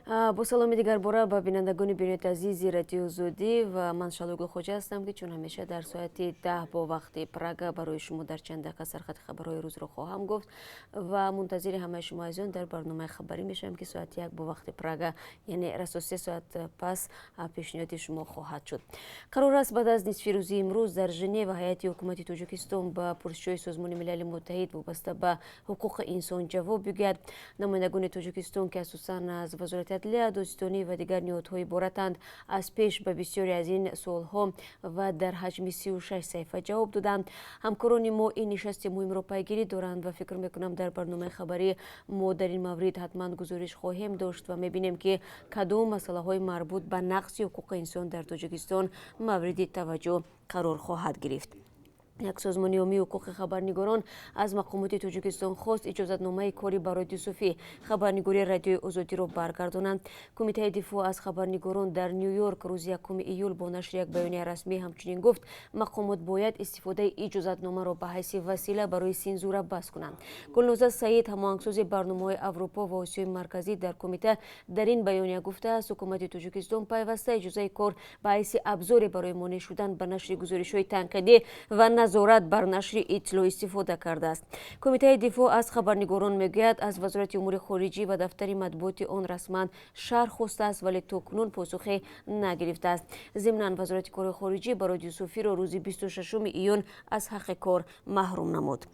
Бо саломи дигар бора ба бинандагони бинёти азизи Радиои Озодӣ ва ман Шалои Гулхоҷа ҳастам, ки чун ҳамеша дар соати 10 бо вақти Прага барои шумо дар чанд дақиқа сархати хабарҳои рӯзро хоҳам гуфт ва мунтазири ҳамаи шумо азизон дар барномаи хабарӣ мешавем, ки соати 1 бо вақти Прага, яъне расо 3 соат пас, пешниҳоди шумо хоҳад шуд. Қарор аст, баъд аз нисфи рӯзи имрӯз дар Женева ҳайати ҳукумати Тоҷикистон ба пурсишҳои Созмони Милали Муттаҳид вобаста ба ҳуқуқи инсон ҷавоб бигӯяд. Намояндагони Тоҷикистон, ки асосан аз Вазорати адлия, додситонӣ ва дигар ниҳодҳо иборатанд, аз пеш ба бисёре аз ин суолҳо ва дар ҳаҷми 36 саҳифа ҷавоб доданд. Ҳамкорони мо ин нишасти муҳимро пайгирӣ доранд ва фикр мекунам, дар барномаи хабарӣ мо дар ин маврид ҳатман гузориш хоҳем дошт ва мебинем, ки кадом масъалаҳои марбут ба нақзи ҳуқуқи инсон дар Тоҷикистон мавриди таваҷҷӯҳ қарор хоҳад гирифт. Як созмони ҳомии ҳуқуқи хабарнигорон аз мақомоти Тоҷикистон хост, иҷозатномаи кори Бароти Юсуфӣ, хабарнигори Радиои Озодиро, баргардонанд. Кумитаи дифоъ аз хабарнигорон дар Ню Йорк рӯзи 1 июл бо нашри як баёнияи расмӣ ҳамчунин гуфт, мақомот бояд истифодаи иҷозатномаро ба ҳайси васила барои сензура бас кунанд. Гулноза Саид, ҳамоҳангсози барномаҳои Аврупо ва Осиёи Марказӣ дар кумита, дар ин баёния гуфтааст, ҳукумати Тоҷикистон пайваста иҷозаи кор ба ҳайси абзоре барои монеъ шудан ба нашри гузоришҳои танқидӣ ва назорат бар нашри иттилоъ истифода кардааст. Кумитаи дифоъ аз хабарнигорон мегӯяд, аз Вазорати умури хориҷӣ ва дафтари матбуоти он расман шарҳ хостааст, вале то кунун посухе нагирифтааст. Зимнан, Вазорати корҳои хориҷӣ Бароти Юсуфиро рӯзи 26 июн аз ҳаққи кор маҳрум намуд.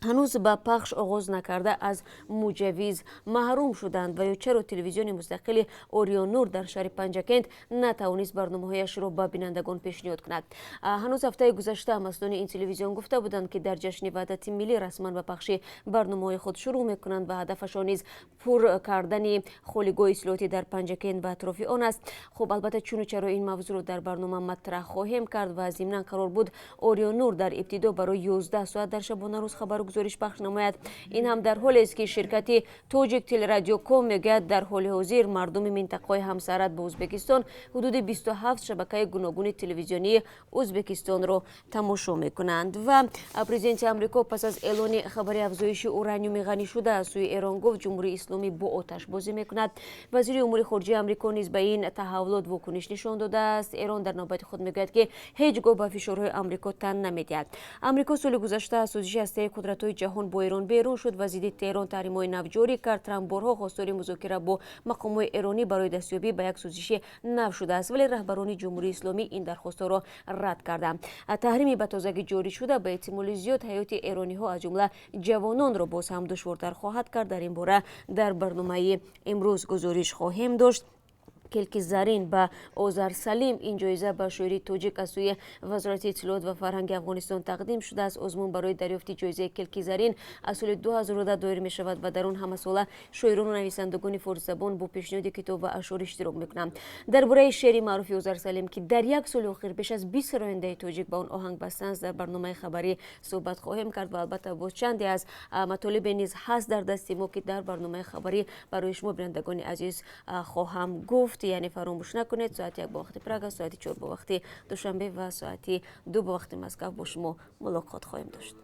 Ҳанӯз ба пахш оғоз накарда аз муҷаввиз маҳрум шуданд ва ё чаро телевизиони мустақили Ориёнур дар шаҳри Панҷакент натавонист барномаҳояшро ба бинандагон пешниҳод кунад? Ҳанӯз ҳафтаи гузашта масъулони ин телевизион гуфта буданд, ки дар ҷашни Ваҳдати Миллӣ расман ба пахши барномаҳои худ шурӯъ мекунанд ва ҳадафашон низ пур кардани холигоҳи ислоҳотӣ дар Панҷакент ва атрофи он аст. Хуб, албатта, чуну чаро ин мавзӯъро дар барнома матраҳ хоҳем кард. Ва зимнан, қарор буд Ориёнур дар ибтидо барои 11 соат дар шабонарӯз хабару гузориш пахш намояд. Ин ҳам дар ҳолест, ки ширкати Тоҷик Телерадиоком мегӯяд, дар ҳоли ҳозир мардуми минтақаҳои ҳамсарҳад бо Ӯзбекистон ҳудуди 27 шабакаи гуногуни телевизионии Ӯзбекистонро тамошо мекунанд. Ва президенти Амрико пас аз эълони хабари афзоиши ураниуми ғанишуда аз сӯи Эрон гуфт, Ҷумҳурии Исломӣ бо оташ бозӣ мекунад. Вазири умури хориҷаи Амрико низ ба ин таҳаввулот вокуниш нишон додааст. Эрон дар навбати худ мегӯяд, ки ҳеҷ гоҳ ба фишорҳои Амрико тан намедиҳад. Амрико соли гузашта аз созиши ҳастаи қудратҳои ҷаҳон бо Эрон берун шуд ва зидди Теҳрон таҳримҳои нав ҷорӣ кард. Трамп борҳо хостори музокира бо мақомҳои эронӣ барои дастёбӣ ба як созиши нав шудааст, вале раҳбарони Ҷумҳурии Исломӣ ин дархостҳоро рад карданд. Таҳрими ба тозагӣ ҷорӣ шуда ба эҳтимоли зиёд ҳаёти эрониҳо, аз ҷумла ҷавононро, боз ҳам душвортар хоҳад кард. Дар ин бора дар барномаи имрӯз гузориш хоҳем дошт. Келки зарин ба Озар Салим. Ин ҷоиза ба шоири тоҷик аз сӯи Вазорати иттилоот ва фарҳанги Афғонистон тақдим шудааст. Озмун барои дарёфти ҷоизаи Келки зарин аз соли 2010 доир мешавад ва дар он ҳамасола шоирону нависандагони форсизабон бо пешниҳоди китоб ва ашъор иштирок мекунанд. Дар бораи шеъри маъруфи Озар Салим, ки дар як соли охир беш аз 20 сарояндаи тоҷик ба он оҳанг бастанд, дар барномаи хабарӣ суҳбат хоҳем кард. Ва албатта, боз чанде аз матолибе низ ҳаст дар дасти мо, ки дар барномаи хабарӣ барои шумо, бинандагони азиз, хоҳам гуфт. Яъне фаромӯш накунед, соати 1 бо вақти Прага, соати 4 бо вақти Душанбе ва соати 2 бо вақти Москав бо шумо мулоқот хоҳем дошт.